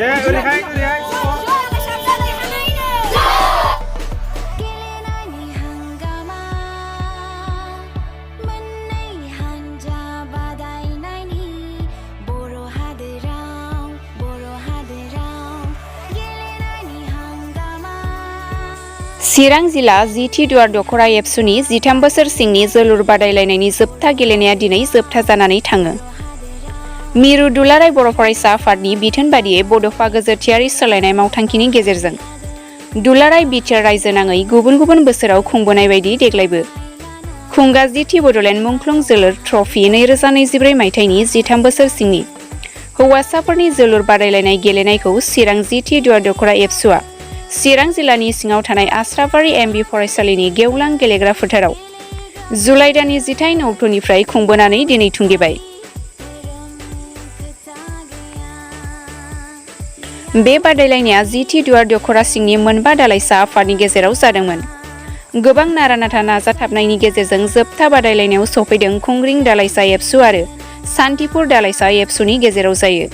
चिरां जिल्ला जिथि दुवार दख'र एबसुनि 13 बोसोर सिंनि जोलुर बादायलायनायनि जोबथा गेलेनाया दिनै जोबथा जानानै थाङो। मिरु दुलाराय बर' फरायसा आफादनि बिथोन बादियै बड'फा गोजोरथियारि सोलायनाय मावथांखिनि गेजेरजों दुलाराय बिटिआर रायजो नाङै गुबुन गुबुन बोसोराव खुंबोनाय बायदि देग्लायबो खुंगा जिथि बड'लेण्ड मुंख्लं जोलुर ट्रफि 2024 मायथाइनि 13 बोसोर सिंनि हौवासाफोरनि जोलुर बादायलायनाय गेलेनायखौ चिरां जिथि दुवार दख'र एबसुआ चिरां जिल्लानि सिङाव थानाय आस्राबारि एमबि फरायसालिनि गेवलां गेलेग्रा फोथाराव जुलाइ दाननि 18 अक्ट'निफ्राय खुंबोनानै दिनै थुंगेबाय। बे बादायलायनाया जिथि दुवार दख'रा सिंनि मोनबा दालाइसा आफादनि गेजेराव जादोंमोन। गोबां नारा-नाथा नाजाथाबनायनि गेजेरजों जोबथा बादायलायनायाव सफैदों खुंग्रिं दालाइसा एबसु आरो सान्तिपुर दालाइसा एबसुनि गेजेराव जायो।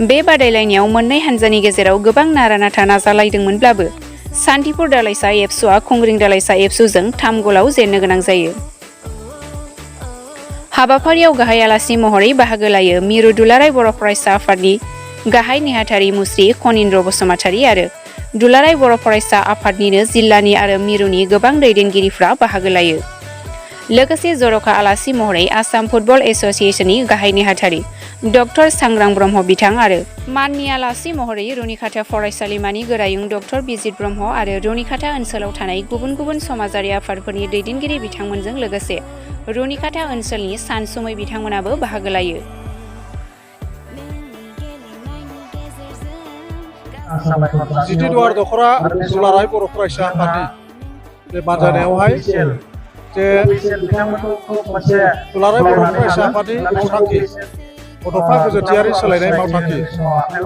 बे बादायलायनायाव मोननै हानजानि गेजेराव गोबां नारा-नाथा नाजालायदोंमोनब्लाबो सान्तिपुर दालाइसा एबसुआ खुंग्रिं दालाइसा एबसुजों 3 गलाव जेननो गोनां जायो। हाबाफारियाव गाहाय आलासि महरै बाहागो लायो मिरु दुलाराय बर' फरायसा आफादनि गाहाय नेहाथारि मुस्रि खनिन्द्र बसुमतारी आरो दुलाराय बर' फरायसा आफादनिनो जिल्लानि आरो मिरुनि गोबां दैदेनगिरिफ्रा बाहागो लायो। लोगोसे जर'खा आलासि महरै आसाम फुटबल एस'सिएशननि गाहाय नेहाथारि दख'र सांग्रां ब्रह्म बिथां आरो माननि आलासि महरै रुनिखाता फरायसालिमानि गोरायुं दख'र बिजित ब्रह्म आरो रुनिखाता ओनसोलाव थानाय गुबुन गुबुन समाजारि आफादफोरनि दैदेनगिरि बिथांमोनजों लोगोसे रुनिखाता ओनसोलनि सानसुमै बिथांमोनाबो बाहागो लायो। जिथि दुवार दख'रा दुलाराय बर' फरायसा आफादनि बे बादायनायावहाय जे दुलाराय बर' फरायसा आफादनि मावथांखि बड'फा गोजोरथियारि सोलायनाय मावथांखि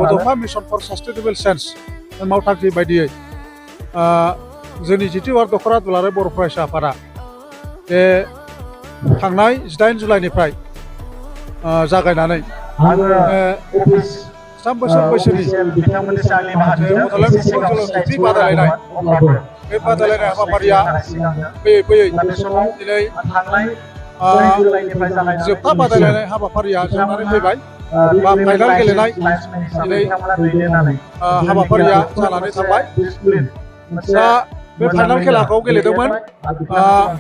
बड'फा मिशन फर सास्टेनेबल चेन्ज मावथांखि बायदियै जोंनि जिथि दुवार दख'रा दुलाराय बर' फरायसा आफादा बे थांनाय 18 जुलाइनिफ्राय जागायनानै 3 बोसोर बैसोनि बादायलायनाय बे बादायलायनाय हाबाफारिया फैयै फैयै दिनै जोबथा बादायलायनाय हाबाफारिया जोबनानै फैबाय बा फाइनाल गेलेनाय दिनै हाबाफारिया जानानै थांबाय। दा बे फाइनाल खेलाखौ गेलेदोंमोन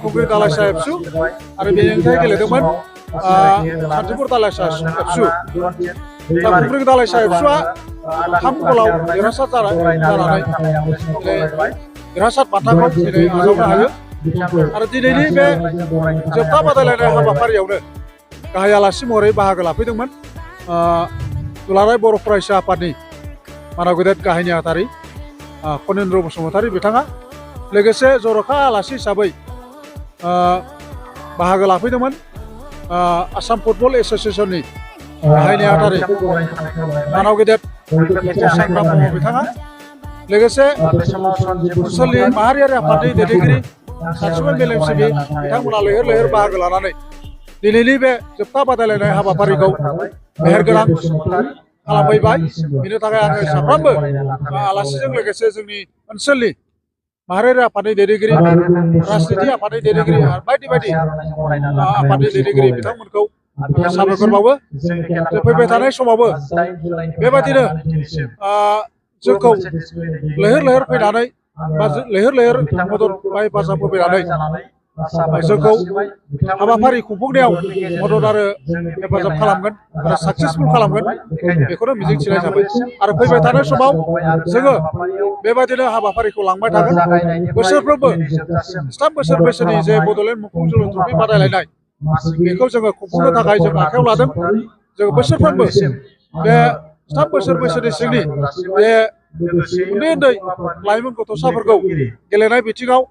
खुंग्रिं दालाइसा एबसु आरो बेनिफ्राय गेलेदोंमोन सान्तिपुर दालाइसा एबसु। दा खुंग्रिं दालाइसा एबसुआ 3 गलाव देरहासार जानानै देरहासार बान्थाखौ दिनै आजावनो हायो। आरो दिनैनि बे जोबथा बादायलायनाय हाबाफारियावनो गाहाय आलासि महरै बाहागो लाफैदोंमोन दुलाराय बर' फरायसा आफादनि मानाव गेदेर गाहाय नेहाथारि खनिन्द्र बसुमतारी बिथाङा। लोगोसे जर'खा आलासि हिसाबै बाहागो लाफैदोंमोन आसाम फुटबल एस'सिएशननि गाहाय नेहाथारि मानाव गेदेर दख'र सांग्रां ब्रह्म बिथाङा। लोगोसे ओनसोलनि माहारियारि आफादनि दैदेनगिरि सानसुमै मेलेमजिबि बिथांमोना लैहोर लैहोर बाहागो लानानै दिनैनि बे जोबथा बादायलायनाय हाबाफारिखौ मेहेरगोनां खालामफैबाय। बेनि थाखाय आङो साफ्रोमबो आलासिजों लोगोसे जोंनि ओनसोलनि माहारियारि आफादनि दैदेनगिरि राजनिथि आफादनि दैदेनगिरि आरो बायदि बायदि आफादनि दैदेनगिरि बिथांमोनखौ साबायखर बावो। फैबाय थानाय समावबो बेबादिनो जोंखौ लैहोर लैहोर फैनानै बा लैहोर लैहोर मदद बा हेफाजाब होफैनानै जोंखौ हाबाफारि खुंफुंनायाव मदद आरो हेफाजाब खालामगोन आरो साक्सेसफुल खालामगोन बेखौनो मिजिंथिनाय जाबाय। आरो फैबाय थानाय समाव जोङो बेबादिनो हाबाफारिखौ लांबाय थागोन। बोसोरफ्रोमबो 7 बोसोर बैसोनि जे बड'लेण्ड मुंख्लं जोलुर ट्रफि बादायलायनाय बेखौ जोङो खुंफुंनो थाखाय जों आखायाव लादों। जों बोसोरफ्रोमबो बे 7 बोसोर बैसोनि सिंनि बे उन्दै उन्दै लाइमोन गथ'साफोरखौ गेलेनाय बिथिङाव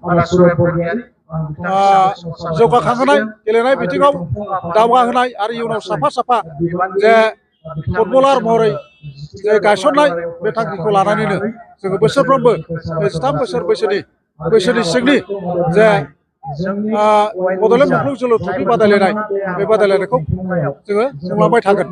जौगाखांहोनाय, गेलेनाय बिथिङाव दावगाहोनाय आरो इयुनाव साफा साफा जे फुटबलार महरै जे गायसननाय बे थांखिखौ लानानैनो जोङो बोसोरफ्रोमबो बे 13 बोसोर बैसोनि सिंनि जे बड'लेण्ड मुंख्लं जोलुर ट्रफि बादायलायनाय बे बादायलायनायखौ जोङो खुंलांबाय थागोन।